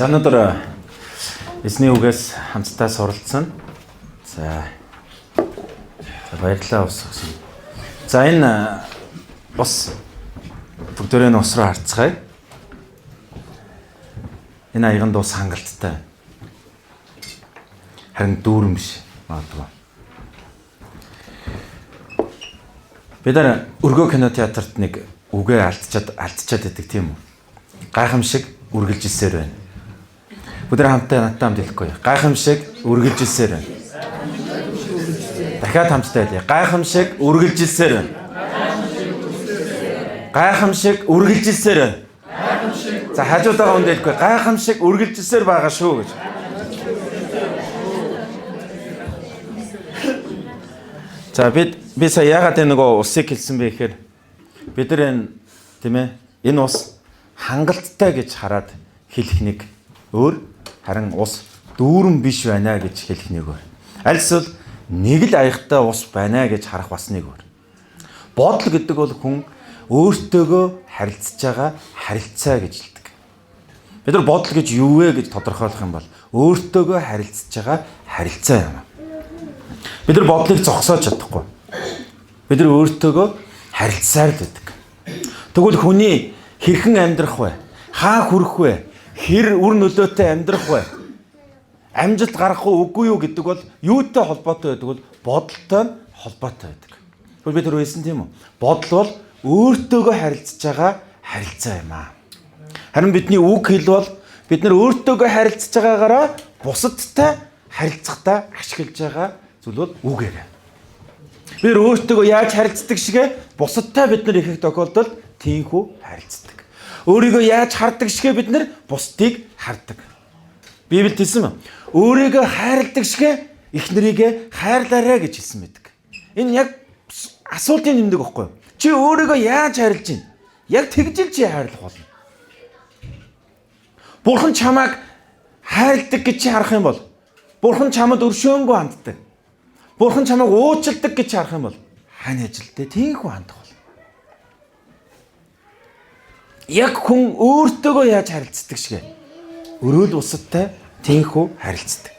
За, өнөөдөр эзний үгээс хамтдаа суралцсан. За. За, баярлалаа ус өгсөн. За, энэ ус бүгдээрээ нь ус руу харцгаая. Энэ аяганд ус хангалттай. Харин дүүрэн биш магадгүй. Бид нар өргөө кино театрт нэг үгээ алдчихад байдаг, тийм үү? Гайхамшиг үргэлжилсээр байна. Бүгд хамтдаа надтай хамт хэлэхгүй. Гайхамшиг үргэлжилсээр байна. Дахиад хамтдаа хэлье. Гайхамшиг үргэлжилсээр байна. Гайхамшиг үргэлжилсээр байна. За, хажууд байгаа хүнд хэлэхгүй. Гайхамшиг үргэлжилсээр байгаа шүү гэж. За, би сая яагаад энэ нөгөө усыг хэлсэн бэ гэхээр бид нар энэ, тийм ээ, энэ ус хангалттай гэж хараад хэлэх нэг өөр, харин ус дүүрэн биш байна гэж хэлэх нэг өөр. Аль эсвэл нэг л аягтай ус байна гэж харах бас нэг өөр. Бодол гэдэг бол хүн өөртөөгөө харилцаж байгаа харилцаа гэж хэлдэг. Бид нар бодол гэж юу вэ гэж тодорхойлох юм бол өөртөөгөө харилцаж байгаа харилцаа юм. Бид нар бодлыг зогсоож чадахгүй. Бид нар өөртөөгөө харилцсаар л байдаг. Тэгвэл хүний хэрхэн амьдрах вэ? Хаа хүрэх вэ? Хэр үр нөлөөтэй амьдрах вэ? Амжилт гаргах уу, үгүй юу гэдэг бол юутай холбоотой байдаг бол бодолтой нь холбоотой байдаг. Тэгвэл бид тэр хэлсэн, тийм үү? Бодол бол өөртөөгөө харилцаж байгаа харилцаа юм аа. Харин бидний үг хэл бол бид нар өөртөөгөө харилцаж байгаагаараа бусадтай харилцахдаа ашиглаж байгаа зүйл бол үг яриа. Бид өөртөөгөө яаж харилцдаг шигэ бусадтай бид нар их их тохиолдолд тийхүү харилцдаг. Өөрийгөө яаж хардаг шигэ бид нар бусдыг хардаг. Библиэд хэлсэн юм. Өөрийгөө хайрладаг шигэ эхнэрийгээ хайрлаарай гэж хэлсэн байдаг. Энэ яг асуултын нэмдэг байхгүй юу? Чи өөрийгөө яаж хайрлаж байна? Яг тэгж л чи хайрлах болно. Бурхан чамайг хайрладаг гэж чи харах юм бол Бурхан чамд өршөөнгүй ханддаг. Бурхан чамайг уучладаг гэж харах юм бол хань ажилдаа тийхүү хандах болно. Яг хүн өөртөөгөө яаж харилцдаг шиг өрөөл бусадтай тийхүү харилцдаг.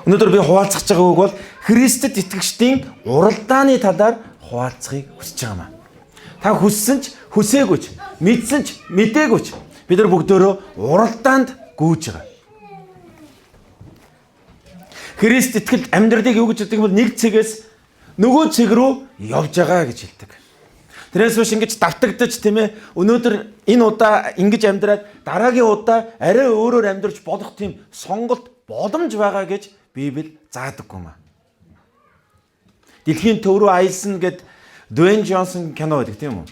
Өнөөдөр би хуваалцах гэж байгаа үг бол Христэд итгэгчдийн уралдааны талаар хуваалцахыг хүсэж байгаа юм аа. Та хүссэн ч хүсээгүй ч, мэдсэн ч мдээгүй ч бид нар бүгдөө уралдаанд гүйж байгаа. Христ итгэл амьдралыг юу гэж хэлдэг юм бол нэг цэгээс нөгөө цэг рүү явж байгаа гэж хэлдэг. Тэрнээс биш ингэж давтагдаж, тийм ээ, өнөөдөр энэ удаа ингэж амьдраад дараагийн удаа арай өөрөөр амьдрч болох тийм сонголт боломж байгаа гэж Библи заадаггүй юм аа. Дэлхийн төв рүү аялсан гэд Дуэйн Джонсон кино байдаг, тийм үү?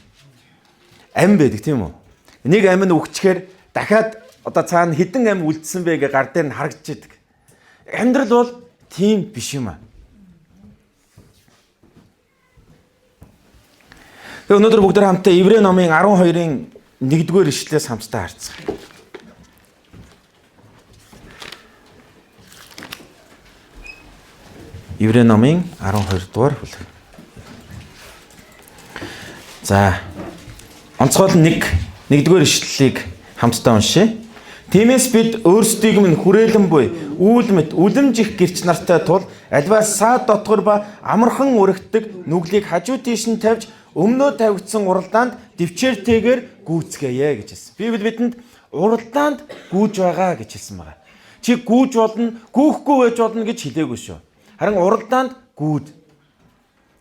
Ам байдаг, тийм үү? Нэг ам нь үхчихээр дахиад одоо цаана хэдэн ам үлдсэн бэ гэж гар дээр нь харагдчихэдэг. Амьдрал бол тийм биш юм аа. Тэгээ өнөөдөр бүгд хамтдаа Еврей номын 12-ын 1-р ишлэлээс хамтдаа харцгаая. Еврей номын 12 дугаар бүлэг. За, онцгой 1-р ишлэлийг хамтдаа уншъя. Тиймээс бид өөрсдийг минь хүрээлэн буй үйл мэт үлэмж их гэрч нартай тул альва саад дотгор ба амархан өргөтдөг нүглийг хажуу тийш нь тавьж өмнөө тавигдсан уралдаанд дэвчээртэйгээр гүйцгээе гэж хэлсэн. Библи бидэнд уралдаанд гүйж байгаа гэж хэлсэн байгаа. Чи гүйж болно, гүйхгүй байж болно гэж хэлээгүй шүү. Харин уралдаанд гүйд.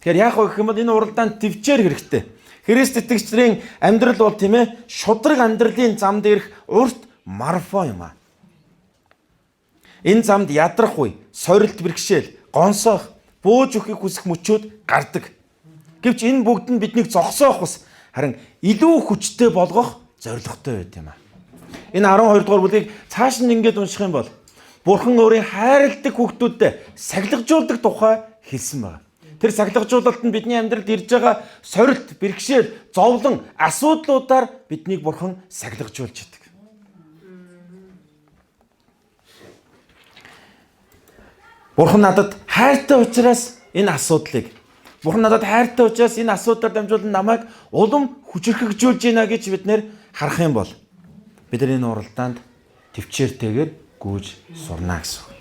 Тэгэхээр яах вэ гэх юм бол энэ уралдаанд дэвчээр хэрэгтэй. Христ итгэгчдийн амьдрал бол, тийм ээ, шудраг амьдралын зам дээрх урт марафон юм аа. Энэ замд ядрах үе, сорилт бэрхшээл, гонсоох, бууж өгөхийг хүсэх мөчүүд гардаг. Гэвч энэ бүгд нь биднийг зогсоох ус харин илүү хүчтэй болгох зорилготой байт юм аа. Энэ 12 дугаар бүлгийг цааш нь ингээд унших юм бол Бурхан өөрийн хайрладаг хүүхдүүдэд сахилгажуулдаг тухай хэлсэн байна. Тэр сахилгажуулалт нь бидний амьдралд ирж байгаа сорилт, бэрхшээл, зовлон, асуудлуудаар биднийг Бурхан сахилгажуулж идэг. Бурхан надад хайртай учраас энэ асуудлыг, Бурхан надад хайртай учраас энэ асуудлаар дамжуулан намайг улам хүчрхэгжүүлж байна гэж бид нэр харах юм бол бид нар энэ уралдаанд төвчээртэйгээр гүйж сурна гэсэн.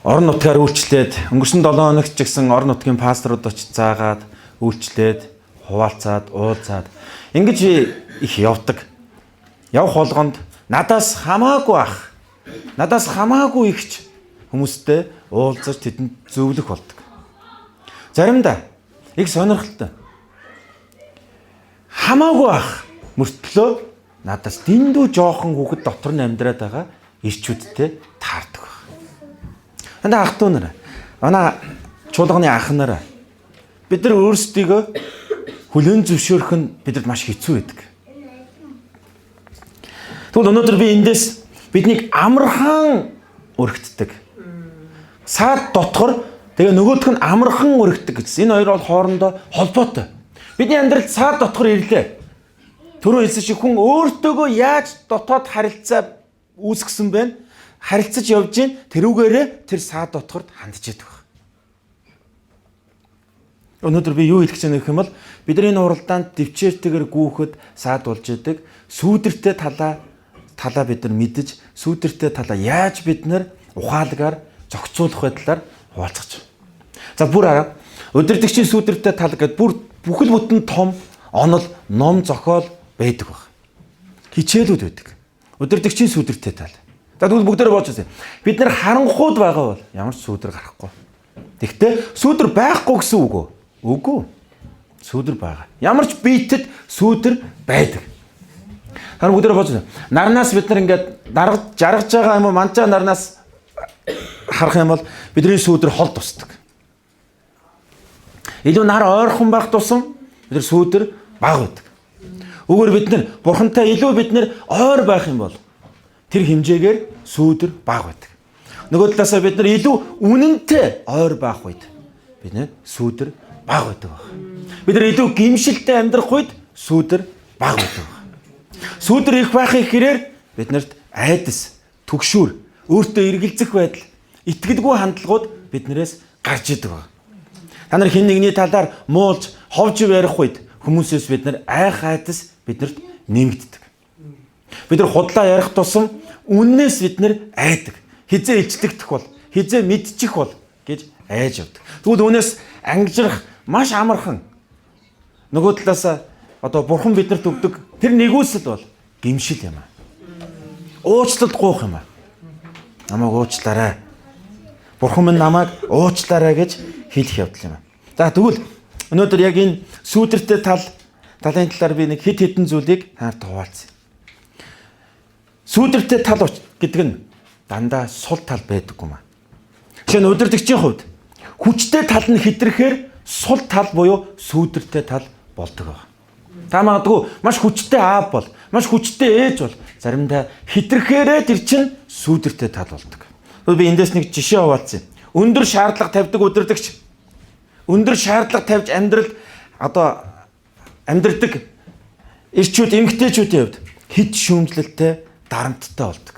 Орон нутгаар үйлчлээд өнгөрсөн 7 хоногт ч гэсэн орон нутгийн пасторууд очиж заагаад үйлчлээд хуваалцаад уулзаад ингэж их явдаг. Явх болгонд надаас хамаагүй ах, надаас хамаагүй ихч хүмүүстэй уулзаж тэдэнд зөвлөх болдог. Заримдаа их сонирхолтой. Хамаагүй ах мөртлөө надаас дэндүү жоохон хүүхэд дотор нь амьдраад байгаа ирчүүдтэй таардаг баг. Анда ах トゥ нар, манай чуулганы ах нар бид нар өөрсдийгөө хүлээн зөвшөөрөх нь бидэнд маш хэцүү байдаг. Тэгвэл өнөөдөр би эндээс биднийг амархан өргөтдөг. Саад дотгор тэгээ нөгөөх нь амархан өргөтдөг гэсэн. Энэ хоёр бол хоорондоо холбоотой. Бидний амьдралд саад дотгор ирлээ. Түрүү хэлсэн шиг хүн өөртөөгөө яаж дотоод харилцаа үүсгэсэн бэ? Харилцаж явж гин тэрүүгээрээ тэр саад дотгорд хандж идэг баг. Өнөөдөр би юу хэлэх гэж байна гэх юм бол бидний энэ уралдаанд төвчээртэйгээр гүйхэд саад болж идэг сүүдэртэй талаа бид нар мэдэж, сүүдэртэй талаа яаж бид нар ухаалгаар зохицуулах байдлаар хуваалцах гэж. За бүр арга удирдагчийн сүүдэртэй тал гэдээ бүр бүхэл бүтэн том онол ном зохиол байдаг баг. Хичээлүүд байдаг. Удирдагчийн сүүдэртэй тал. За тэгвэл бүгдээрээ болж үзье. Бид нар харанхууд байгаа бол ямар ч сүүдэр гарахгүй. Тэгвэл сүүдэр байхгүй гэсэн үг үү? Үгүй. Сүүдэр байгаа. Ямар ч биетэд сүүдэр байдаг. Харин бүгдээрээ болж үзье. Нарнаас бид нар ингээд жаргаж байгаа юм уу манжаа нарнаас харах юм бол бидний сүүдэр хол тусдаг. Илүү нар ойрхон байх тусам бид нар сүүдэр бага байдаг. Үүгээр бид нар бурхантай илүү бид нар ойр байх юм бол тэр хэмжээгээр сүүдэр бага байдаг. Нөгөө талаасаа бид нар илүү үнэнтэй ойр байх үед бид нар сүүдэр бага байдаг баг. Бид нар илүү гимшилтэй амьдрах үед сүүдэр бага байдаг баг. Сүүдэр их байхын хэрээр бид нарт айдас, түгшүүр, өөртөө эргэлзэх байдал, итгэлгүй хандлагууд биднээс гарч идэг баг. Та нар хэн нэгний талаар муулж, ховж ярих үед хүмүүсээс бид нар айх айдас биднэрт нэмэгддэг. Бид нар худлаа ярих тусам үннээс бид нар айдаг. Хизээ илчлэгдэх бол, хизээ мэдчих бол гэж айж явдаг. Тэгвэл үүнээс ангижрах маш амархан. Нөгөө талаас одоо бурхан биднэрт өгдөг тэр нэгүсэл бол гимшил юм аа. Уучлалт гуйх юм аа. Намайг уучлаарай. Бурхан минь намайг уучлаарай гэж хэлэх явдал юм аа. За тэгвэл өнөөдөр яг энэ сүүдэртэй талын талаар би нэг хэд хэдэн зүйлийг таарт хуваалцъя. Сүүдэртэй тал гэдэг нь дандаа сул тал байдаггүй маа. Жишээ нь удирдагчийн хувьд хүчтэй тал нь хэтрэхээр сул тал буюу сүүдэртэй тал болдог баг. Та магадгүй маш хүчтэй аав бол, маш хүчтэй ээж бол заримдаа хэтрэхээрээ тэр чинь сүүдэртэй тал болдог. Тэгвэл би эндээс нэг жишээ хуваалцъя. Өндөр шаардлага тавьдаг удирдагч, өндөр шаардлага тавьж амьдрал одоо амьдрдаг эрчүүд эмэгтэйчүүдийн хувьд хэд шүүмжлэлтэй дарамттай болдог.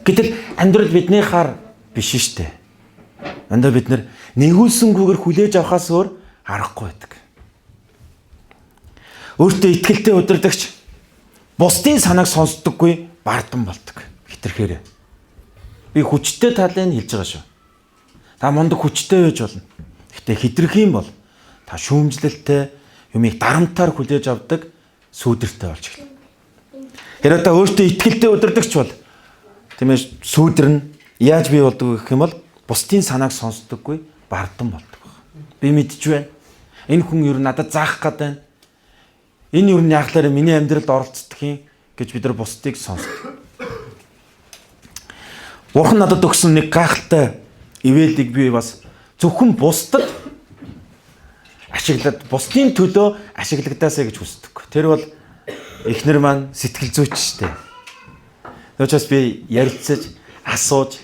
Гэтэл амьдрал биднийхаар биш штэ. Андаа бид нар нэгүүлсэнгүүгээр хүлээж авахаас өөр аргагүй байдаг. Өөртөө итгэлтэй удирдагч бусдын санааг сонсдоггүй бардам болдог. Хэтэрхээрээ. Би хүчтэй талыг хэлж байгаа шүү. Та мундаг хүчтэй байж болно. Гэтэ хэтэрх юм бол та шүүмжлэлтэй юмыг дарамтаар хүлээж авдаг сүүдэртэй болж эхэлнэ. Хэрвээ та өөртөө итгэлтэй удирдагч бол тийм ээ сүүдэр нь яаж бий болдог гэх юм бол бусдын санааг сонсдоггүй бардам болдог. Би мэдж байна. Энэ хүн ер нь надад заах гээд байна. Энэ ер нь яахлаараа миний амьдралд оролцдог юм гэж бид нар бусдыг сонсдог. Бурхан надад өгсөн нэг гайхалтай ивэлийг би бас зөвхөн бусдад ашиглаад бусдын төлөө ашиглагдаасаа гэж хүсдэг. Тэр бол эхнэр маань сэтгэл зүйч штэ. Учраас би ярилцаж, асууж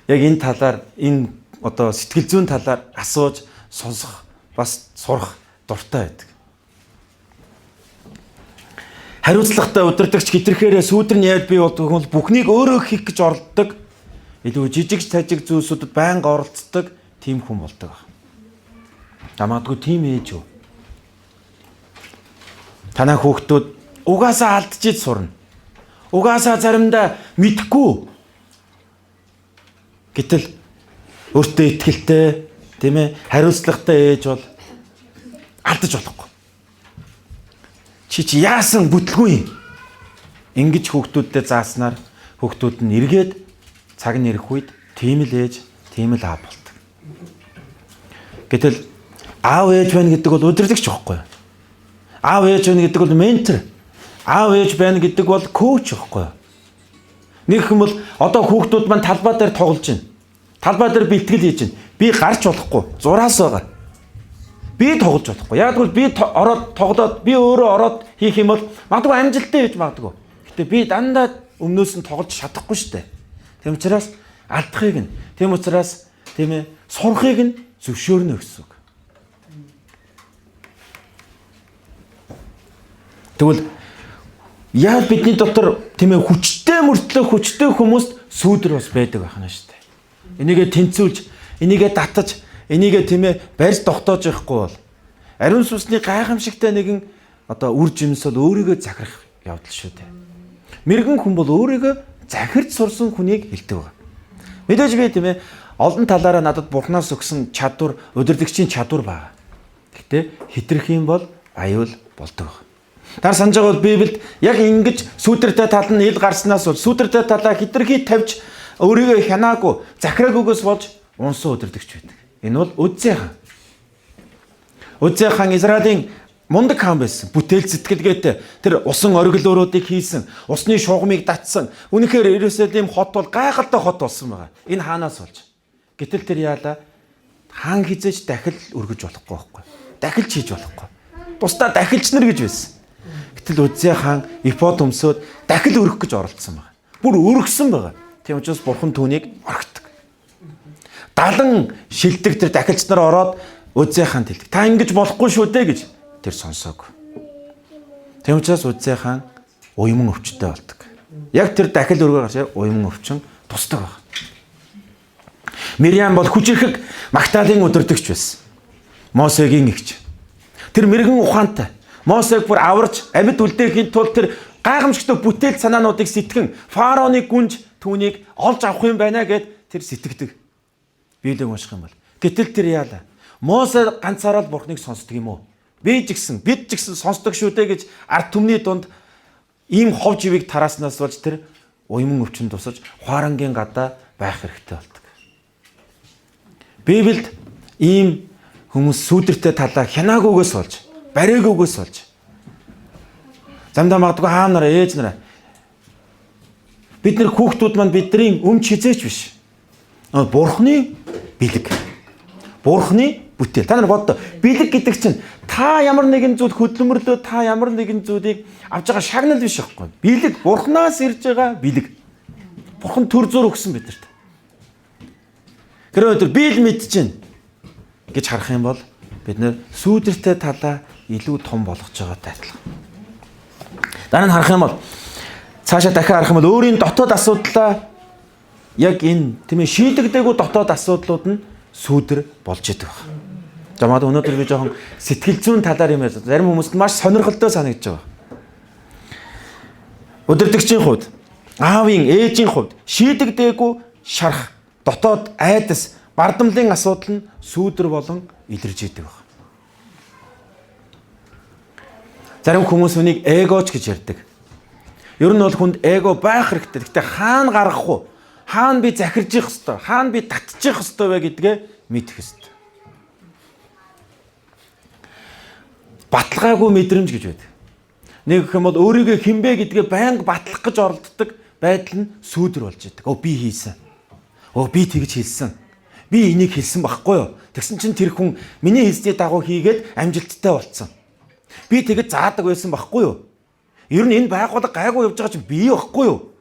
яг энэ талаар энэ одоо сэтгэл зүйн талаар асууж сонсох бас сурах дуртай байдаг. Хариуцлагатай удирдагч хэтэрхээрээ сүүдэр нь яаж бий болдог бол бүхнийг өөрөө хийх гэж оролддог. Илүү жижиг тажиг зүйлсүүдэд байнга оролцдог тийм хүн болдог. Та магадгүй тийм ээж үү? Танай хүүхдүүд угаасаа алдчихж сурна. Угаасаа заримдаа мэдхгүй. Гэтэл өөртөө итгэлтэй, тийм ээ, хариуцлагатай ээж бол алдаж болохгүй. Чи чи яасан бүтлгүй юм. Ингэж хүүхдүүддээ зааснаар хүүхдүүд нь эргээд цаг нь ирэх үед тийм л ээж, тийм л аав болдог. Гэтэл аав ээж байна гэдэг бол удирдлагч байхгүй юу? Аав ээж байна гэдэг бол ментор. Аав ээж байна гэдэг бол коуч байхгүй юу? Нэг юм бол одоо хүүхдүүд маань талбай дээр тоглож байна. Талбай дээр бэлтгэл хийж байна. Би гарч болохгүй. Зураас байгаа. Би тоглож болохгүй. Яг гэвэл би ороод тоглоод би өөрөө ороод хийх юм бол магадгүй амжилттай хийж магадгүй. Гэтэ би дандаа өмнөөс нь тоглож чадахгүй шүү дээ. Тийм учраас алдахыг нь, тийм учраас тийм ээ, сурахыг нь зөвшөөрнө гэсэн үг. Тэгвэл яаж бидний дотор тийм ээ хүчтэй мөртлөө хүчтэй хүмүүст сүүдэр бас байдаг байх нь шүү дээ. Энийгээ тэнцвүүлж, энийгээ татаж, энийгээ тийм ээ барьж тогтоож явахгүй бол ариун сүнсний гайхамшигтай нэгэн одоо үр жимс бол өөрийгөө захирах явдал шүү дээ. Мэргэн хүн бол өөрийгөө захирч сурсан хүнийг хэлдэг байгаа. Мэдээж би тийм ээ олон талаараа надад Бурханаас өгсөн чадвар, удирдагчийн чадвар байгаа. Гэтэ хитрэх юм бол аюул болдог. Та санаж байгаа бол Библиэд яг ингэж сүүдэртэй тал нь ил гарснаас бол сүүдэртэй талаа хитрхи тавьж өөрийгөө хянаагүй, захираагүйгээс болж унсан удирдагч байдаг. Энэ бол Үззээ хаан. Үззээ хаан Израилийн мундаг хаан байсан. Бүтээл сэтгэлгээтэй тэр усан оргилууруудыг хийсэн, усны шугамыг татсан. Үнэхээр Иерусалим хот бол гайхалтай хот болсон байгаа. Энэ хаанаас болж. Гэтэл тэр яалаа хаан хизээж дахил өргөж болохгүй байхгүй. Дахилч хийж болохгүй. Тусдаа дахилч нар гэж байсан. Гэтэл Үззээ хаан эфод өмсөөд дахил өргөх гэж оролдсон байгаа. Бүр өргөсөн байгаа. Тийм учраас бурхан түүнийг орхидог. 70 шилдэг тэр дахилч нар ороод Үззээ хаанд хэлдэг. Та ингэж болохгүй шүү дээ гэж тэр сонсоогүй. Тийм учраас Үззээ хаан уйман өвчтэй болдог. Яг тэр дахил өргөө гарч уйман өвчин тусдаг баг. Мириам бол хүчирхэг Магдалины удирдагч байсан. Мосегийн эгч. Тэр мэрэгэн ухаантай. Мосег бүр аварч амьд үлдээхийн тулд тэр гайхамшигтай бүтээл санаануудыг сэтгэн фараоны гүнж түүнийг олж авах юм байна гэд тэр сэтгэдэг. Библийг унших юм бол. Гэтэл тэр яалаа. Мосе ганцаараа л бурхныг сонсдог юм уу? Би ч гэсэн, бид ч гэсэн сонсдог шүү дээ гэж ард түмний дунд ийм хов живийг тарааснаас болж тэр уйман өвчин тусаж хуарангийн гадаа байх хэрэгтэй болдог. Библиэд ийм хүмүүс сүүдэртэй талаа хянаагүйгээс болж, бариагүйгээс болж замдаа магадгүй аав нараа, ээж нараа бид нар хүүхдүүд маань бидний өмч хизээч биш. Бурхны бэлэг. Бурхны бүтээл. Та нар боддоо. Бэлэг гэдэг чинь та ямар нэгэн зүйл хөдөлмөрлөө, та ямар нэгэн зүйлийг авч байгаа шагнал биш байхгүй. Бэлэг Бурханаас ирж байгаа бэлэг. Бурхан төр зур өгсөн бидэрт. Тэр өнөөдөр би л мэдчихээн гэж харах юм бол бид нэр сүүдэртэй талаа илүү том болгож байгаатай адилхан. Дараа нь харах юм бол цаашаа дахиад харах юм бол өөрийн дотоод асуудлаа яг энэ тийм ээ шийдэгдээгүй дотоод асуудлууд нь сүүдэр болж идэг баг. За магадгүй өнөөдөр би жоохон сэтгэл зүйн талаар юм ярьж зарим хүмүүст маш сонирхолтой санагдаж байгаа. Удирдагчийн хувьд, аавын, ээжийн хувьд шийдэгдээгүй шарах, дотоод айдас, бардамлын асуудал нь сүүдэр болон илэрж идэг баг. Зарим хүмүүс үнийг эгоч гэж ярьдаг. Ер нь бол хүнд эго байх хэрэгтэй. Гэхдээ хаана гаргах вэ? Хаана би захирж явах хэвээр, хаана би татчих хэвээр вэ гэдгээ мэдэх хэвээр. Баталгаагүй мэдрэмж гэж байдаг. Нэг юм бол өөрийгөө хинбэ гэдгээ байнга батлах гэж оролддог байдал нь сүүдэр болж идэг. Өө би хийсэн. Өө би тэгж хэлсэн. Би энийг хэлсэн байхгүй юу? Тэгсэн чинь тэр хүн миний хэлсний дагуу хийгээд амжилттай болцсон. Би тэгэж заадаг байсан байхгүй юу? Ер нь энэ байгууллага гайгүй явж байгаа чинь би байхгүй юу?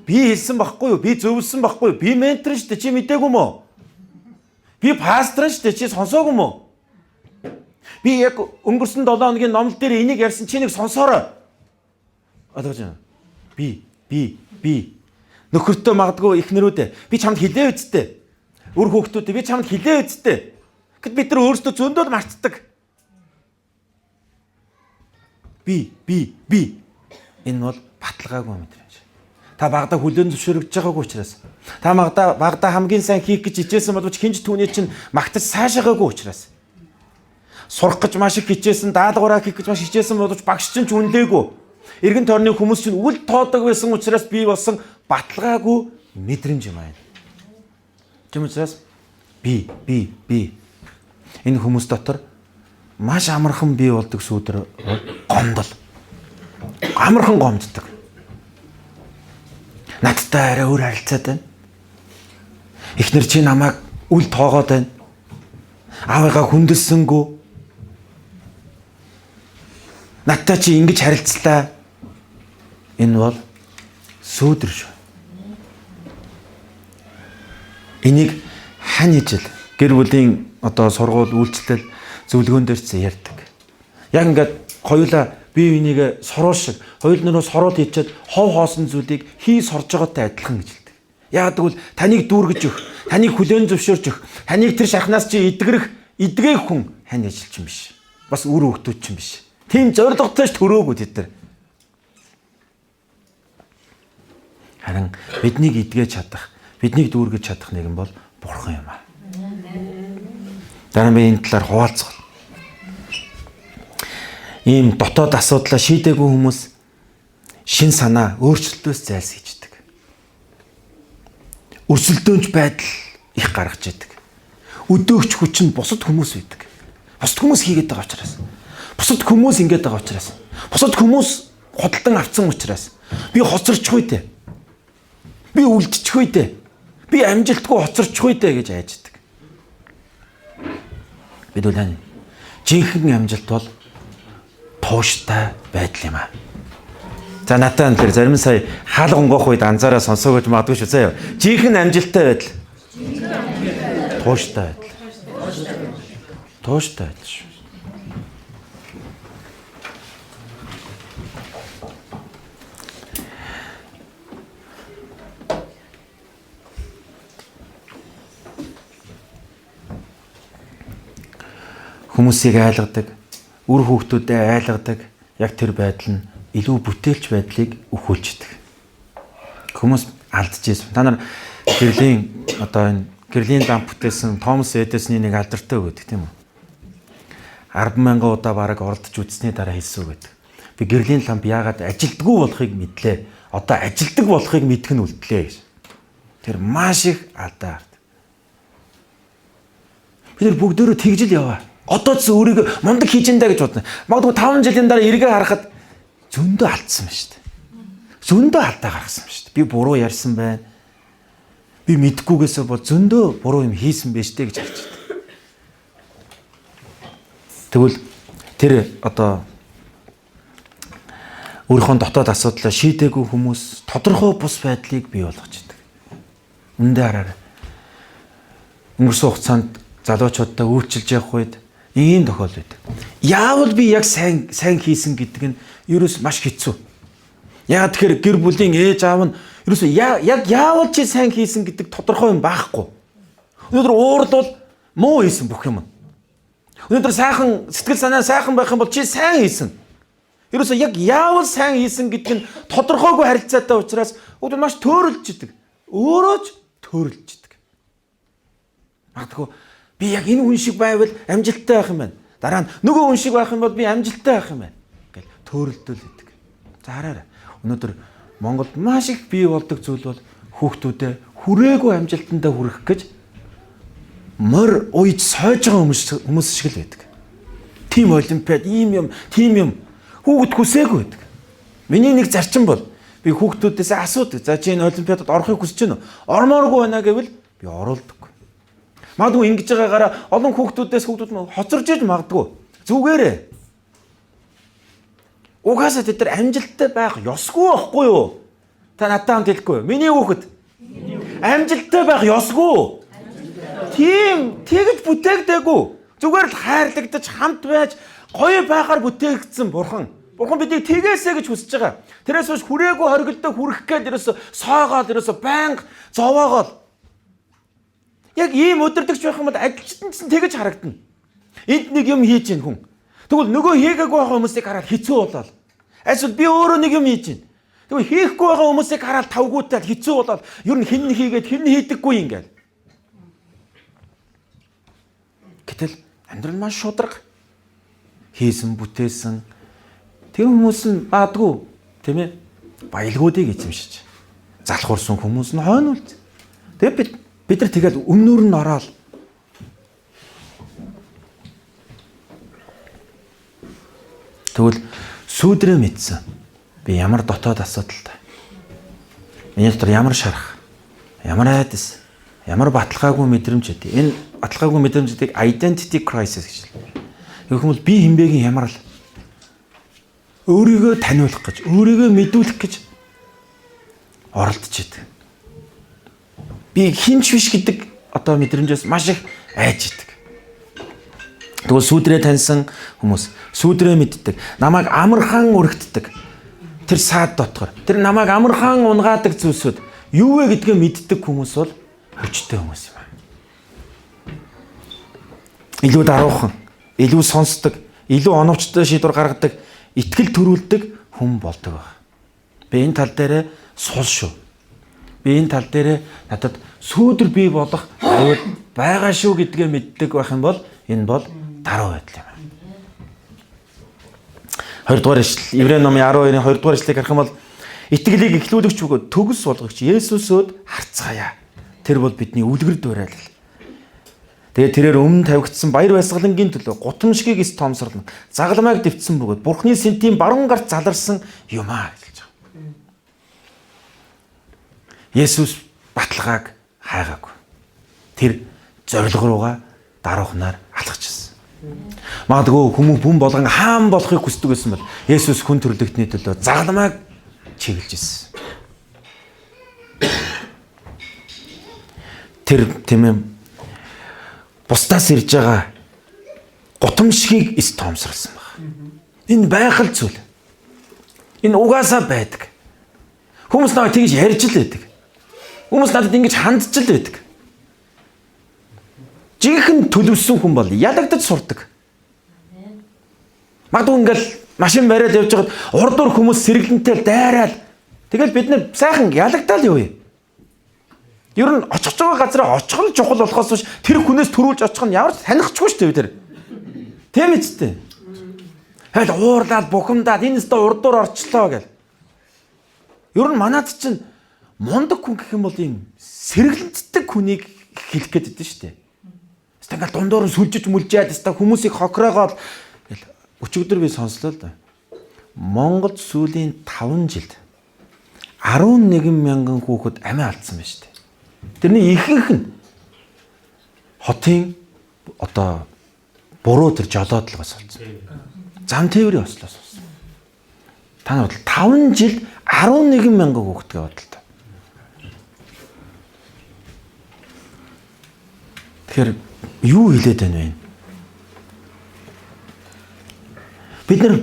Би хэлсэн байхгүй юу? Би зөвлөсөн байхгүй юу? Би ментор шүү дээ. Чи мдээгүй юм уу? Би пастор шүү дээ. Чи сонсоогүй юм уу? Би яг өнгөрсөн 7 хоногийн номлол дээр энийг ярьсан чи нэг сонсоорой. Одоо гэж би би би нөхөртөө магадгүй эхнэрүүдээ би чамд хэлээ үсттэй. Үр хүүхдүүдээ би чамд хэлээ үсттэй. Гэт бид нар өөрсдөө зөндөл мартдаг. Би би би энэ бол баталгаагүй мэдрэмж. Та багада хүлээн зөвшөөрөгдөж байгаагүй учраас та багада хамгийн сайн хийх гэж хичээсэн боловч хинж түүний чинь магтаж сайшаагаагүй учраас сурах гэж маш их хичээсэн, даалгавраа хийх гэж маш хичээсэн боловч багш чинь ч үнэлээгүй. Эргэн тойрны хүмүүс чинь үл тоодог байсан учраас бий болсон баталгаагүй мэдрэмж юм аа. Тийм учраас би би би энэ хүмүүс дотор маш амархан бий болдог сүүдэр гомдол. Амархан гомддог. Надтай арай өөр харилцаад байна. Эхнэр чи намайг үл тоогоод байна. Аавыгаа хүндэлсэнгүү. Надтай чи ингэж харилцлаа. Энэ бол сүүдэр шүү. Энийг хань ижил гэр бүлийн одоо сургууль үйлчлэл зөвлөгөөн дээр ч ярьдаг. Яг ингээд хоёулаа бие биенийг сурвал шиг хоёул нөрөө сурвал хийчихэд хов хоосон зүйлийг хий сорж байгаатай адилхан гэж хэлдэг. Яг тэгвэл таныг дүүргэж өгөх, таныг хүлээн зөвшөөрч өгөх, таныг тэр шахнаас чи эдгэрэх, эдгээх хүн хань ижил чинь биш. Бас үр хөвгтүүд чинь биш. Тийм зорилготой ч төрөөгүй тэд нар. Харин биднийг эдгэж чадах, биднийг дүүргэж чадах нэгэн бол Бурхан юм аа. Дараа нь би энэ талаар хуваалцах. Ийм дотоод асуудлаа шийдээгүй хүмүүс шин санаа өөрчлөлтөөс зайлсхийждэг. Өрсөлдөөнч байдал их гаргаж идэг. Өдөөгч хүч нь бусад хүмүүс байдаг. Бусад хүмүүс хийгээд байгаа учраас. Бусад хүмүүс ингэж байгаа учраас. Бусад хүмүүс худалдан авцсан учраас. Би хоцорчихгүй дээ. Би үлдчихгүй дээ. Би амжилтгүй хоцорчихгүй дээ гэж айждаг. Бид бол жинхэнэ амжилт бол тууштай байдал юм аа. За надад энэ зарим сая хаалга онгоох үед анзаараа сонсоо гэж магадгүй шүү заяа. Жинхэнэ амжилттай байдал. Тууштай байдал. Тууштай байдал шүү. Хүмүүсийг айлгадаг, үр хүүхдүүдэд айлгадаг яг тэр байдал нь илүү бүтээлч байдлыг өхүүлждэг. Хүмүүс алдчихсэн. Та нар гэрлийн одоо энэ гэрлийн ламп бүтээсэн Томас Эдисоны нэг алдартай үг гэдэг тийм үү? 10,000 удаа бараг оролдож үзсний дараа хэлсэн үг гэдэг. Би гэрлийн ламп яагаад ажилдгүй болохыг мэдлээ. Одоо ажилдаг болохыг мэдэх нь үлдлээ гэж. Тэр маш их алдаа гарт. Бид нар бүгдөө тэгжил яваа. Одоо ч өөрийгөө мундаг хийж ин даа гэж бодно. Магадгүй 5 жилийн дараа эргээ харахад зөндөө алдсан байна шүү дээ. Зөндөө алдаа гаргасан байна шүү дээ. Би буруу ярьсан байна. Би мэдгүйгээсээ бол зөндөө буруу юм хийсэн байж тээ гэж харж байна. Тэгвэл тэр одоо өөрийнхөө дотоод асуудлаа шийдээгүй хүмүүс тодорхой бус байдлыг бий болгож идэг. Үндэ хараарай. Өнгөрсөн хугацаанд залуучуудтай үйлчилж явах үед ийм тохиолдол байдаг. Яавал би яг сайн хийсэн гэдэг нь ерөөс маш хэцүү. Яг тэгэхээр гэр бүлийн ээж аав нь ерөөс яг яавал чи сайн хийсэн гэдэг тодорхой юм байхгүй. Өнөөдөр уурлал муу хийсэн бүх юм. Өнөөдөр сайхан сэтгэл санаа сайхан байх юм бол чи сайн хийсэн. Ерөөсөө яг яавал сайн хийсэн гэдэг нь тодорхойгүй харилцаатай учраас бүгд маш төөрөлж идэг. Өөрөө ч төөрөлж идэг. Магадгүй би яг энэ хүн шиг байвал амжилттай байх юм байна. Дараа нь нөгөө хүн шиг байх юм бол би амжилттай байх юм байна гэл төөрөлдөл идэг. За хараарай. Өнөөдөр Монголд маш их бий болдог зүйл бол хүүхдүүдэд хүрээгүй амжилтандаа хүрэх гэж морь уйж сойж байгаа хүмүүс шиг л байдаг. Тим олимпиад, ийм юм, тийм юм хүүхэд хүсээгүй байдаг. Миний нэг зарчим бол би хүүхдүүдээс асуудаг. За чи энэ олимпиадад орохыг хүсэж байна уу? Ормооргүй байна гэвэл би оруулдаггүй. Магадгүй ингэж байгаагаараа олон хүүхдүүдээс хүүхдүүд хоцорж иж магадгүй. Зүгээрээ. Угаасаа тэд нар амжилттай байх ёсгүй байхгүй юу? Та надтай хамт хэлэхгүй юу? Миний хүүхэд амжилттай байх ёсгүй. Тийм тэгж бүтээгдээгүй. Зүгээр л хайрлагдаж хамт байж гоё байхаар бүтээгдсэн бурхан. Бурхан биднийг тэгээсэ гэж хүсэж байгаа. Тэрээс биш хүрээгүй хоригддог хүрэх гээд ерөөсө сойгоол ерөөсө байнга зовоогоол. Яг ийм өдөрдөгч байх юм бол ажилчид нь тэгэж харагдана. Энд нэг юм хийж гин хүн. Тэгвэл нөгөө хийгээгүй байгаа хүмүүсийг хараад хэцүү болоод. Эсвэл би өөрөө нэг юм хийж байна. Тэгвэл хийхгүй байгаа хүмүүсийг хараад тавгүйтэй хэцүү болоод ер нь хэн нь хийгээд хэн нь хийдэггүй ингээл. Гэтэл амьдрал маань шударга хийсэн бүтээсэн тэр хүмүүс нь баадгүй тийм ээ баялгуудыг эзэмшиж залхуурсан хүмүүс нь хойно үлд. Тэгээд бид нар тэгэл өмнөр нь ороод тэгвэл сүүдрээ мэдсэн. Би ямар дотоод асуудалтай. Миний дотор ямар шарах, ямар айдас, ямар баталгаагүй мэдрэмж гэдэг. Энэ баталгаагүй мэдрэмжүүдийг identity crisis гэж хэлдэг. Гэх юм бол би хинбэгийн ямар л өөрийгөө таниулах гэж, өөрийгөө мэдүүлэх гэж оролдож идэг. Би хинч биш гэдэг одоо мэдрэмжээс маш их айж идэг. Тэгвэл сүүдрээ таньсан хүмүүс сүүдрээ мэддэг. Намайг амархан өргөддөг. Тэр саад дотгор. Тэр намайг амархан унгаадаг зүйлсүүд юу вэ гэдгээ мэддэг хүмүүс бол хүчтэй хүмүүс юм. Илүү даруухан, илүү сонсдог, илүү оновчтой шийдвэр гаргадаг, итгэл төрүүлдэг хүн болдог баг. Би энэ тал дээрээ сул шүү. Би энэ тал дээрээ надад сүүдэр бий болох аюул байгаа шүү гэдгээ мэддэг байх юм бол энэ бол даруй байдал юм. 2 дугаар ишлэл Еврей номын 12-ын 2 дугаар ишлэлийг харах юм бол итгэлийг эхлүүлэгч бөгөөд төгс болгогч Есүсөд харцгаая. Тэр бол бидний үлгэр дуурайлал. Тэгээд тэрээр өмнө тавигдсан баяр баясгалангийн төлөө гутамшгийг эс тоомсорлон загалмайг дэвтсэн бөгөөд Бурхны сэнтийн баруун гарт заларсан юм аа гэж хэлж байгаа. Есүс баталгааг хайгаагүй. Тэр зорилго руугаа даруухнаар алхажсэн. Магадгүй хүмүүс хүн болгон хаан болохыг хүсдэг байсан бол Есүс хүн төрлөختний төлөө загалмайг чиглэж ирсэн. Тэр тийм ээ бусдаас ирж байгаа гутамшгийг эс тоомсорлсон баг. Энэ байгаль зүйл. Энэ угаасаа байдаг. Хүмүүс намайг тэгж ярьж л байдаг. Хүмүүс надад ингэж хандж л байдаг. Жинхэнэ төлөвлөсөн хүн бол ялагдаж сурдаг. Магадгүй ингээл машин бариад явж байхад урд дур хүмүүс сэргэлэнтэй дайраал. Тэгэл бид нэр сайхан ялагдаал юу юм. Ер нь очих байгаа газараа очих нь чухал болохоос биш тэр хүнээс төрүүлж очих нь ямар ч танихгүй шүү дээ бид нар. Тийм ээ зү. Хайл уурлаад бухимдаад энэ өстө урд дур орчлоо гэл. Ер нь манад чинь мундаг хүн гэх юм бол ийм сэргэлэнтдэг хүнийг хэлэх гээд байдсан шүү дээ. Өстө ингээл дундуур нь сүлжиж мүлжээд өстө хүмүүсийг хохироогоод гэл өчигдөр би сонслоо л да. Монголд сүүлийн 5 жилд 11 мянган хүүхэд амиа алдсан байна шүү дээ. Тэрний ихэнх нь хотын одоо буруу тэр жолоодлогоос болсон. Зам тээврийн ослоос болсон. Та нар бодол 5 жилд 11 мянган хүүхэдгээ бодолтой. Тэгэхээр юу хэлээд байна вэ? Бид нар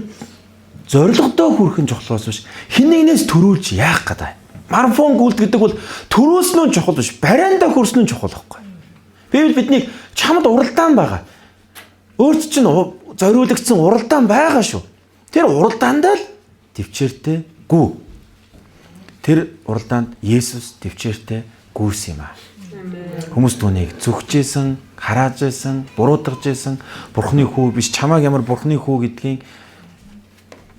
зорилгодоо хүрэх нь чухал биш хэн нэгнээс төрүүлж яах гэдэг. Марафон гүйлт гэдэг бол төрөөсөн нь чухал биш, бариандаа хүрсэн нь чухал байхгүй. Библи биднийг чамд уралдаан байгаа. Өөрт чинь зориулагдсан уралдаан байгаа шүү. Тэр уралдаандаа л төвчээртэй гүү. Тэр уралдаанд Есүс төвчээртэй гүйсэн юм аа. Хүмүүс түүнийг зүгчээсэн, харааж байсан, буруутгаж байсан, Бурхны хүү биш, чамааг ямар Бурхны хүү гэдгийг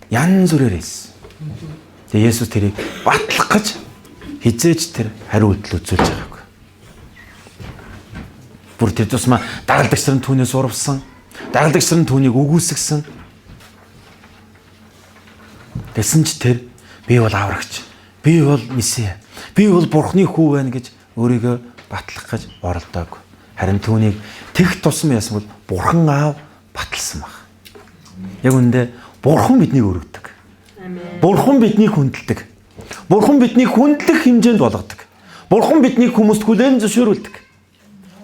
янз бүрээр хэлсэн. Тэгээ Есүс тэрийг батлах гэж хизээж тэр хариу үйлдэл үзүүлж байгаагүй. Бүр тэр тусмаа дагалдагч нар нь түүнээс урвсан, дагалдагч нар нь түүнийг үгүйсгсэн. Тэгсэн ч тэр би бол аврагч, би бол месиа, би бол Бурхны хүү байна гэж өөрийгөө батлах гэж оролдоогүй. Харин түүнийг тех тусам яасан бол Бурхан аав баталсан баг. Яг үүндээ Бурхан биднийг өргөдөг. Бурхан биднийг хүндэлдэг. Бурхан биднийг хүндлэх хэмжээнд болгодог. Бурхан биднийг хүмүүст хүлээн зөвшөөрүүлдэг.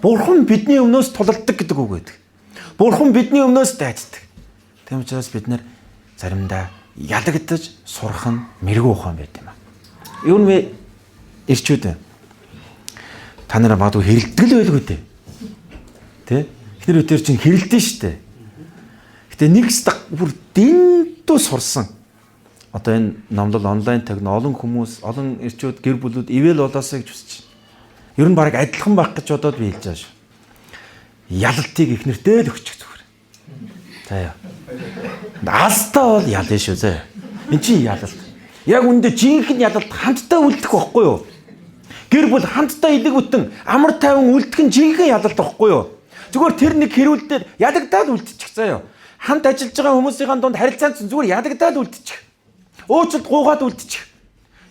Бурхан бидний өмнөөс тулалддаг гэдэг үг байдаг. Бурхан бидний өмнөөс дайцдаг. Тийм учраас бид нэр заримдаа ялагдаж сурах нь мэрэгүү ухаан байт юм аа. Юу нэ ирчүүд та нараа магадгүй хэрэлдэг л байлгүй дээ. Тэ? Эхнэр өдөр чинь хэрэлдэн штэ. Гэтэ нэг бүр дэндүү сурсан. Одоо энэ номлол онлайн тагна олон хүмүүс, олон эрчүүд, гэр бүлүүд ивэл болоосаа гэж хүсэж байна. Ер нь баг адилхан байх гэж бодоод би хэлж байгаа шүү. Ялалтыг их нэртэй л өгчих зүгээр. За яа. Алстаа бол ялна шүү заа. Энд чинь ялалт. Яг үндэ жинхэнэ ялалт хамтдаа үлдэх байхгүй юу? Гэр бүл хамтдаа илэг бүтэн амар тайван үлдэх нь жинхэнэ ялалт байхгүй юу? Зүгээр тэр нэг хэрүүл дээр ядагдаад үлдчих заа юу. Хамт ажиллаж байгаа хүмүүсийн дунд харилцаанд зүгээр ядагдаад үлдчих. Уучлалт гуйгаад үлдчих.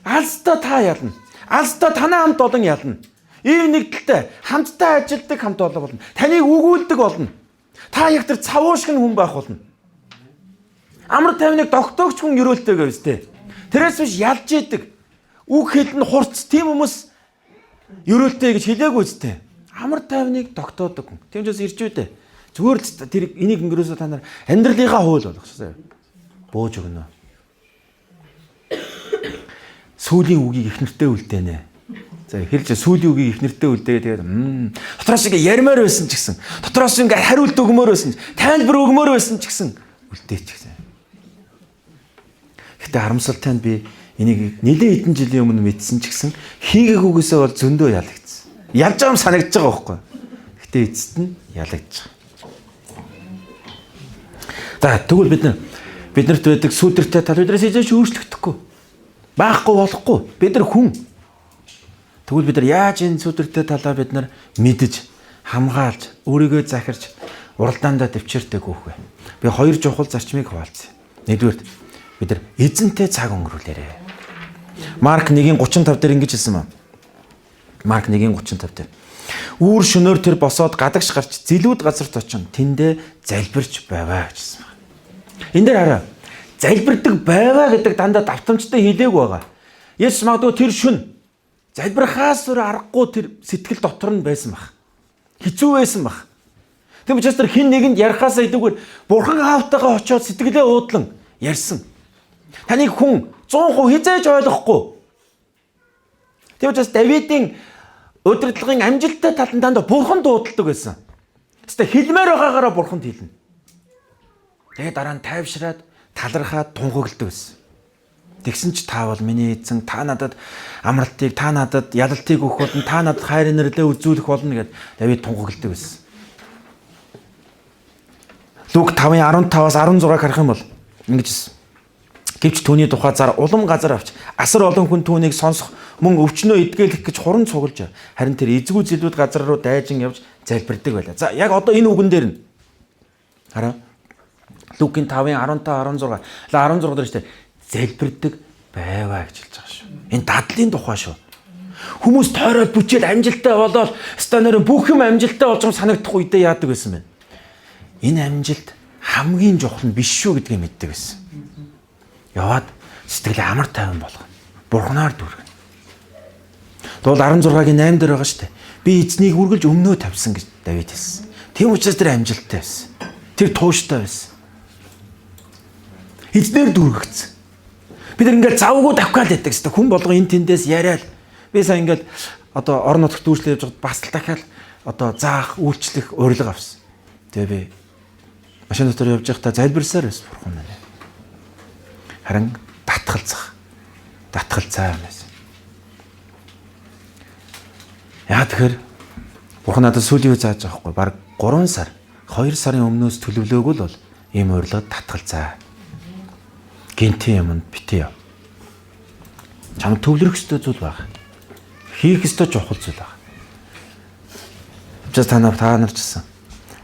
Алстаа та ялна. Алстаа танаа хамт олон ялна. Ийм нэгдэлтэй хамтдаа ажилладаг хамт олон болно. Таныг өгүүлдэг болно. Та яг тэр цавуу шиг хүн байх болно. Амар тайвныг тогтоогч хүн ерөөлтэй гэв сте. Тэрээс биш ялж идэг. Үг хэл нь хурц тийм хүмүүс ерөөлтэй гэж хэлээгүй үстэй. Амар тайвныг тогтоодог хүн. Тийм ч бас ирж үдэ. Зүгээр л тэр энийг өнгөрөөсөө та нар амьдралынхаа хууль болгочихсон. Бууж өгнө. Сүүлийн үгийг их нэртэй үлдээнэ. За хэлж сүүлийн үгийг их нэртэй үлдээгээ тэгээд дотроос ингээ ярмаар байсан ч гэсэн дотроос ингээ хариулт өгмөр байсан ч тайлбар өгмөр байсан ч гэсэн үлдээчихсэн. Гэтэ харамсалтай нь би энийг нэлээд хэдэн жилийн өмнө мэдсэн ч гэсэн хийгээгүйгээсээ бол зөндөө ялагдсан. Ялж байгаа юм санагдаж байгаа байхгүй. Гэтэ эцэст нь ялагдж байгаа. За тэгвэл бид нар биднэрт байдаг сүүдэртэй тал биднээс хизээч өөрчлөгдөхгүй. Байхгүй болохгүй. Бид нар хүн. Тэгвэл бид нар яаж энэ сүүдэртэй талаа бид нар мэдэж, хамгаалж, өөрийгөө захирч уралдаандаа төвчээртэй гүөх вэ? Би хоёр чухал зарчмыг хуваалцъя. Нэгдүгээрт бид нар эзэнтэй цаг өнгөрүүлээрэй. Марк 1:35 дээр ингэж хэлсэн ба. Марк 1:35 дээр. Үүр шөнөөр тэр босоод гадагш гарч зэлүүд газарт очин тэндээ залбирч байваа гэсэн байна. Энэ дээр хараа. Залбирдаг байваа гэдэг дандаа давтамжтай хэлээг байгаа. Есүс магадгүй тэр шүн залбирхаас өөр аргагүй тэр сэтгэл дотор нь байсан баг. Хэцүү байсан баг. Тийм учраас тэр хин нэгэнд ярихаасаа илүүгээр бурхан аавтайгаа очиод сэтгэлээ уудлан ярьсан. Таныг хүн 100% хизээж ойлгохгүй. Тийм учраас Давидын удирдлагын амжилттай тал нь дандаа бурханд дуудалдаг байсан. Хэвээ хэлмээр байгаагаараа бурханд хэлнэ. Тэгээ дараа нь тайвшраад талархаад тунхагладаг байсан. Тэгсэн ч та бол миний эзэн, та надад амралтыг, та надад ялалтыг өгөх болно, та надад хайр инэрлээ үзүүлэх болно гэд Давид тунхагладаг байсан. Лук 5:15-аас 16-г харах юм бол ингэж хэлсэн. Гэвч түүний тухай зар улам газар авч асар олон хүн түүнийг сонсох мөн өвчнөө эдгээлэх гэж хуран цуглаж харин тэр эзгүй зэлүүд газар руу дайжин явж залбирдаг байлаа. За яг одоо энэ үгэн дээр нь хараа. Лукийн 5:15 16. 16 дээр шүү дээ. Залбирдаг байваа гэж хэлж байгаа шүү. Энэ дадлын тухай шүү. Хүмүүс тойроод бүчээл амжилттай болоод станаар бүх юм амжилттай болж байгаа санагдах үедээ яадаг байсан бэ? Энэ амжилт хамгийн чухал нь биш шүү гэдгийг мэддэг байсан. Яваад сэтгэлээ амар тайван болгоно. Бурхнаар дүүргэнэ. Дуул 16-гийн 8 дээр байгаа шүү дээ. Би эзнийг үргэлж өмнөө тавьсан гэж Давид хэлсэн. Тийм учраас тэр амжилттай байсан. Тэр тууштай байсан. Эзнээр дүүргэгдсэн. Бид нар ингээл завгүй давхаал байдаг хэвээр хүн болго энэ тэндээс яриад би сая ингээл одоо орон нутагт дүүрчлээ явж байхад бас л дахиад одоо заах, үйлчлэх урилга авсан. Тэгээ би машин дотор явж байхдаа залбирсаар байсан бурхан маань. Харин татгалзах. Татгалзаа юм байсан. Яа тэгэхээр бурхан надад сүүлийн үе зааж байгаа хгүй. Бараг 3 сар, 2 сарын өмнөөс төлөвлөөгүй л бол ийм урилгад татгалзаа. Гинтийн юмд битээ яв. Чамд төвлөрөх ёстой зүйл баг. Хийх ёстой чухал зүйл баг. Учраас та нар ч гэсэн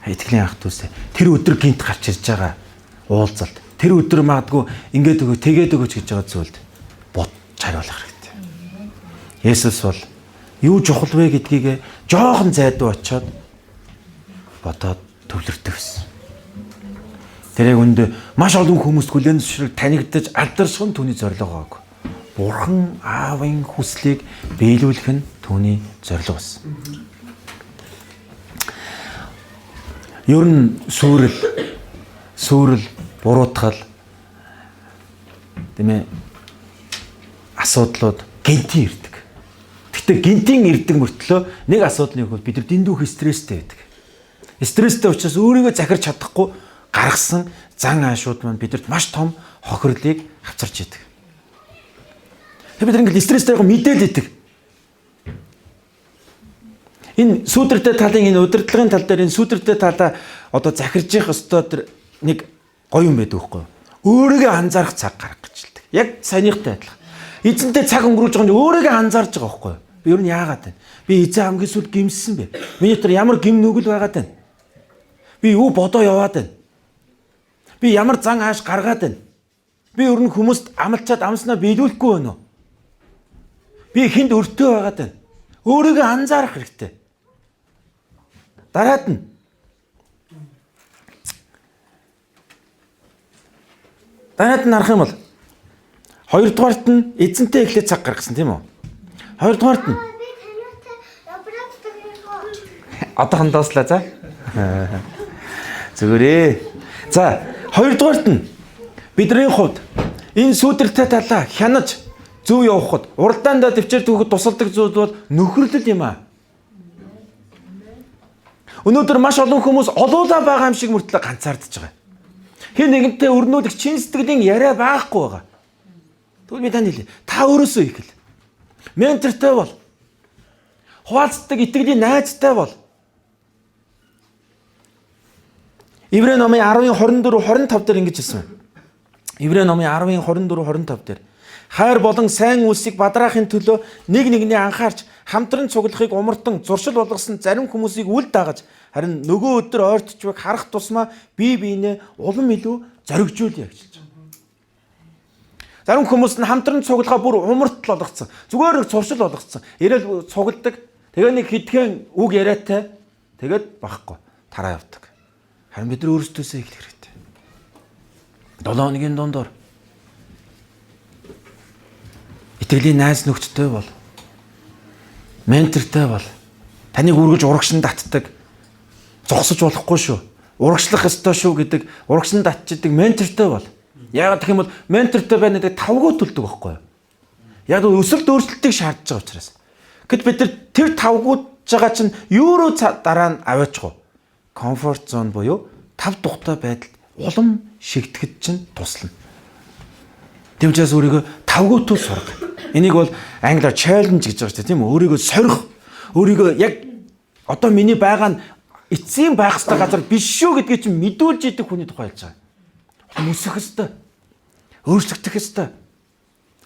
итгэлийн ах дүүсээ тэр өдөр гинт гарч ирж байгаа уулзалт тэр өдөр магадгүй ингээд өгөө тэгээд өгөөч гэж байгаа зүйлд бодж хариулах хэрэгтэй. Есүс бол юу чухал вэ гэдгийг жоохон зайдуу очиод бодоод төвлөрдөг байсан. Тэр яг үндэ маш олон хүмүүст хүлээн зөвшөөрөх танигдаж алдарших нь түүний зорилго байгаагүй. Бурхан аавын хүслийг биелүүлэх нь түүний зорилго байсан. Ер нь сүрэл, буруутгал тийм ээ асуудлууд гинтийн ирдэг. Гэтэ гинтийн ирдэг мөртлөө нэг асуудал нь юу гэвэл бид нар дэндүүх стресстэй байдаг. Стресстэй учраас өөрийгөө захирч чадахгүй гаргасан зан аашууд маань бидэрт маш том хохирлыг авчирч идэг. Тэгээ бид ингээл стресстэй байгаа мэдээл идэг. Энэ сүүдэртэй талын энэ удирдлагын тал дээр энэ сүүдэртэй талаа одоо захирж явах ёстой тэр нэг гоё юм байдаг байхгүй юу? Өөрийгөө анзаарах цаг гаргах гэж хэлдэг. Яг саяныхтай адилхан. Эзэнтэй цаг өнгөрүүлж байгаа нь өөрийгөө анзаарч байгаа байхгүй юу? Би ер нь яагаад вэ? Би эзэн хамгийн сүүлд гимссэн бэ? Миний дотор ямар гим нүгэл байгаад байна? Би юу бодоо яваад байна? Би ямар зан ааш гаргаад байна? Би ер нь хүмүүст амлчаад амснаа биелүүлэхгүй байна уу? Би хүнд өртөө байгаад байна. Өөрийгөө анзаарах хэрэгтэй. Дараад нь харах юм бол хоёрдугаарт нь эзэнтэй эхлээд цаг гаргасан тийм үү? Хоёрдугаарт нь одоохон дууслаа за. Зүгээрээ. За, хоёрдугаарт нь бидний хувьд энэ сүүдэртэй талаа хянаж зөв явахад уралдаандаа төвчээр түүхэд тусалдаг зүйл бол нөхөрлөл юм аа. Өнөөдөр маш олон хүмүүс олуулаа байгаа юм шиг мөртлөө ганцаардж байгаа. Хэн нэгэнтэй өрнүүлэх чин сэтгэлийн яриа байхгүй байгаа. Тэгвэл би танд хэлье. Та өөрөөсөө эхэл. Ментортой бол. Хуваалцдаг итгэлийн найзтай бол. Еврей номын 10-ын 24 25 дээр ингэж хэлсэн. Еврей номын 10-ын 24 25 дээр хайр болон сайн үйлсийг бадраахын төлөө нэг нэгний анхаарч хамтран цуглахыг умартан зуршил болгосон зарим хүмүүсийг үл дагаж харин нөгөө өдөр ойртчвыг харах тусмаа бие биенээ улам илүү зоригжуулъя гэж хэлж байгаа. Зарим хүмүүс нь хамтран цуглахаа бүр умартал болгоцсон. Зүгээр нэг зуршил болгоцсон. Ирэл цугладаг. Тэгээ нэг хитгэн үг яриатай. Тэгээд багхгүй тараа явдаг. Харин бид нар өөрсдөөсөө эхлэх хэрэгтэй. 7 хоногийн дундуур итгэлийн найз нөхдөдтэй бол, ментортой бол, таныг үргэлж урагшин татдаг, зогсож болохгүй шүү, урагшлах ёстой шүү гэдэг урагшин татчихдаг ментортой бол. Яагаад гэх юм бол ментортой байна гэдэг тавгуу төлдөг байхгүй юу? Яг л өсөлт өөрчлөлтийг шаардж байгаа учраас. Гэт бид нар тэр тавгуудж байгаа чинь юу руу дараа нь аваачих вэ? Comfort zone буюу тав тухтай байдалд улам шигтгэхэд чинь туслана. Тийм учраас өөрийгөө тавгуутул сурга. Энийг бол англиар challenge гэж байгаа шүү дээ, тийм үү? Өөрийгөө сорих, өөрийгөө яг одоо миний байгаа нь эцсийн байх ёстой газар биш шүү гэдгийг чинь мэдүүлж идэг хүний тухай хэлж байгаа. Улам өсөх ёстой. Өөрчлөгдөх ёстой.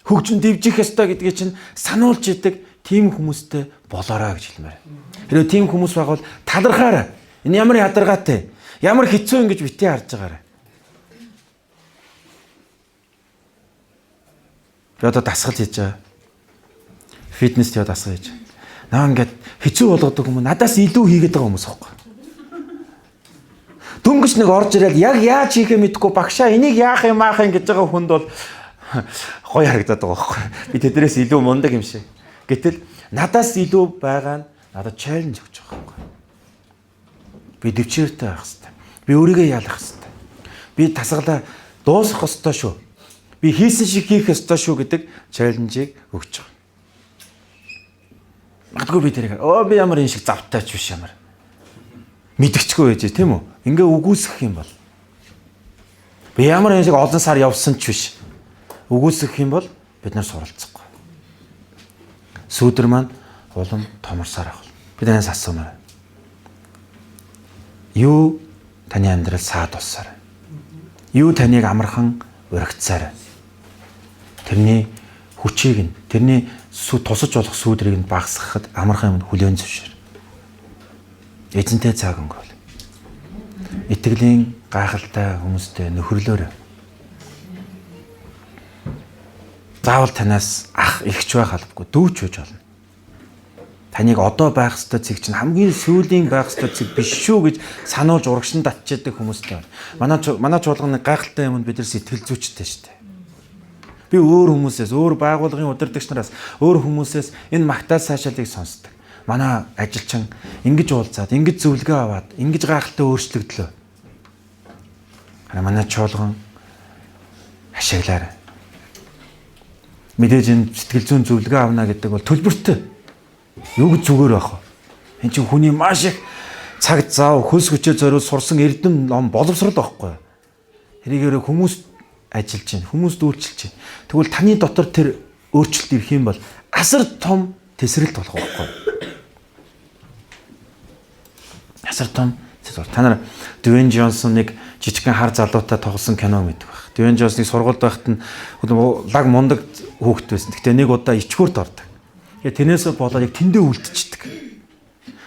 Хөгжин дэвжих ёстой гэдгийг чинь сануулж идэг тийм хүмүүстэй болоорой гэж хэлмээр. Хэрвээ тийм хүмүүс байгаа бол талархаарай. Энэ ямар ядаргаатай, ямар хэцүү ингэж битгий харж байгаарай. Би одоо дасгал хийж байгаа. Фитнест яа дасгал хийж. Наа ингээд хэцүү болгодог хүмүүс надаас илүү хийгээд байгаа хүмүүс аахгүй. Дөнгөж нэг орж ирэл яг яаж хийхээ мэдэхгүй багшаа энийг яах юм аах юм гэж байгаа хүнд бол гоё харагдаад байгаа байхгүй. Би тэднээс илүү мундаг юм шиг. Гэтэл надаас илүү байгаа нь надад challenge өгч байгаа байхгүй. Би төвчээртэй байх хэрэгтэй. Би өөрийгөө ялах хэрэгтэй. Би тасгалаа дуусгах ёстой шүү. Би хийсэн шиг хийх ёстой шүү гэдэг challenge-ийг өгч байгаа. Магадгүй би тэрийг би ямар энэ шиг завтай ч биш ямар. Мэдгэчгүй байж тийм үү? Ингээ үгүйсгэх юм бол. Би ямар энэ шиг олон сар явсан ч биш. Үгүйсгэх юм бол бид нар суралцахгүй. Сүүдэр маань улам томорсоор авах. Бид танаас асуумаар. Юу таны амьдрал саад болсоор? Юу таныг амархан урагцсаар? Тэрний хүчийг нь, тэрний тусаж болох сүүдрийг нь багасгахад амархан юм хүлээн зөвшөөр. Эзэнтэй цаг өнгөрөөл. Итгэлийн гайхалтай хүмүүстэй нөхөрлөөрэй. Заавал танаас ах эгч байх албагүй, дүүч байж болно. Таныг одоо байх ёстой цэг чинь хамгийн сүүлийн байх ёстой цэг биш шүү гэж сануулж урагшин татчихдаг хүмүүстэй. Манай чуулганы гайхалтай юмд бид нар сэтгэл зүйчтэй шүү дээ. Би өөр хүмүүсээс, өөр байгууллагын удирдагч нараас, өөр хүмүүсээс энэ магтаал сайшаалыг сонсдог. Манай ажилчин ингэж уулзаад, ингэж зөвлөгөө аваад, ингэж гайхалтай өөрчлөгдлөө. Манай чуулган ашиглаарай. Мэдээж энэ сэтгэл зүйн зөвлөгөө авна гэдэг бол төлбөртэй. Юу гэж зүгээр байх вэ? Энд чинь хүний маш их цаг зав хөлс хүчээ зориул сурсан эрдэм ном боловсрол байхгүй. Тэрийгээр хүмүүс ажиллаж байна, хүмүүст үйлчилж байна. Тэгвэл таны дотор тэр өөрчлөлт ирэх юм бол асар том тесрэлт болох байхгүй. Асар том тесрэлт. Та нар Дуэйн Джонсон нэг жижигхэн хар залуутай тоглосон кино мэддэг байх. Дуэйн Джонсныг сургуульд байхад нь лаг мундаг хүүхэд байсан. Гэхдээ нэг удаа ичгүүрт ордог. Тэгээ тэрнээсээ болоод яг тэндээ үлдчихдэг.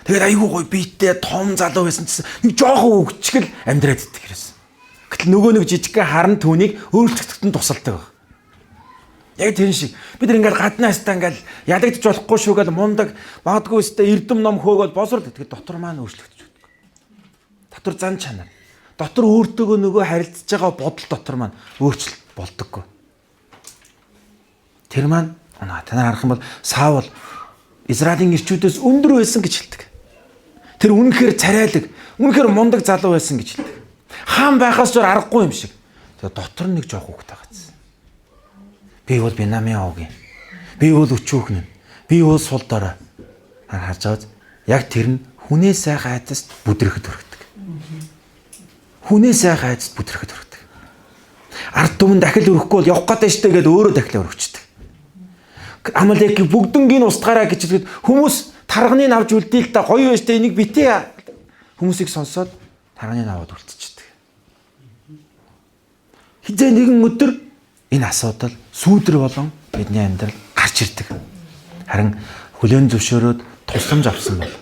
Тэгээд айгүй гоё биетэй том залуу байсан гэсэн нэг жоохон хөвгчгэл амьдраад иддэг гэсэн. Гэтэл нөгөө нэг жижигхэн харан түүнийг өөрчлөгдөд нь тусалдаг баг. Яг тэр шиг бид нар ингээл гаднаа өстой ингээл ялагдчих болохгүй шүү гэл мундаг магадгүй өстой эрдэм ном хөөгөл босрол. Тэгээд дотор маань өөрчлөгдөж өгдөг. Дотор зан чанар. Дотор өөртөөгөө нөгөө харилцаж байгаа бодол дотор маань өөрчлөлт болдоггүй. Тэр маань та нар харах юм бол Саул Израилийн ирчүүдээс өндөр байсан гэж хэлдэг. Тэр үнэхээр царайлаг, үнэхээр мундаг залуу байсан гэж хэлдэг. Хаан байхаас ч аргагүй юм шиг. Тэгээ дотор нэг жоох хүүхэд байгаа. Би бол Бинамын овгийн. Би бол өчүүхэн. Би бол сул дорой. Харж байгаа яг тэр нь хүнээ сайхан айдаст бүдрэхэд хүрдэг. Хүнээ сайхан айдаст бүдрэхэд хүрдэг. Ард түмэн дахил өрөхгүй бол явах гэдэг штэ гэдээ өөрөө дахил өрөвчдөг. Амалекийг бүгднгийн устгаараа гэж хэлэхэд хүмүүс тарганыг авч үлдээе л да гоё байж штэ энийг битээ хүмүүсийг сонсоод тарганыг аваад үлдчихдэг. Хизээ нэгэн өдөр энэ асуудал сүүдэр болон бидний амьдрал гарч ирдэг. Харин хүлээн зөвшөөрөөд тусламж авсан бол,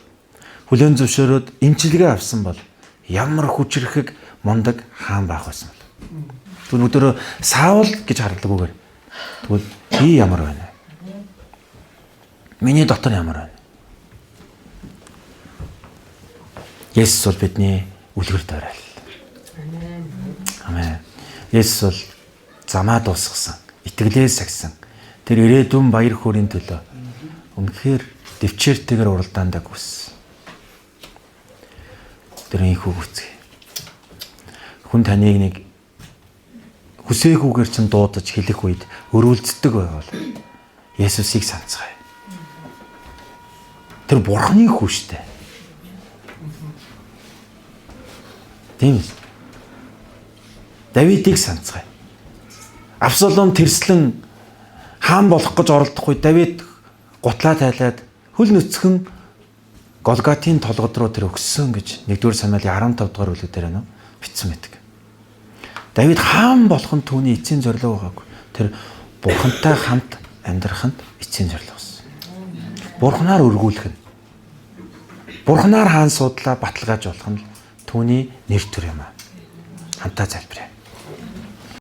хүлээн зөвшөөрөөд эмчилгээ авсан бол ямар хүчрхэг мундаг хаан байх байсан бол. Тэгвэл өдөрөө Саул гэж хардлаггүйгээр тэгвэл би ямар байна вэ? Миний дотор ямар байна? Есүс бол бидний үлгэр дуурайл. Амен. Есүс бол замаа дуусгасан, итгэлээ сагсан. Тэр ирээдүйн баяр хөөрийн төлөө үнэхээр дэвчээртэйгээр уралдаандаа гүйсэн. Тэр инхүү гүцгээ. Хүн таныг нэг хүсээгүйгээр чинь дуудаж хэлэх үед өрүүлддэг байвал Есүсийг санацгаая. Тэр Бурхны хүү штэ. Тийм үү? Давидыг санацгаая. Абсалом тэрслэн хаан болох гэж оролдох үед Давид гутлаа тайлаад хөл нүцгэн Голготын толгод руу тэр өгсөн гэж 1-р Самуэлийн 15 дугаар бүлэг дээр нөө бичсэн байдаг. Давид хаан болох нь түүний эцсийн зорилго байгаагүй. Тэр Бурхантай хамт амьдрах нь эцсийн зорилго байсан. Бурханаар өргүүлэх нь. Бурханаар хаан суудлаа баталгаажуулах нь түүний нэр төр юм аа. Хамтаа залбирая.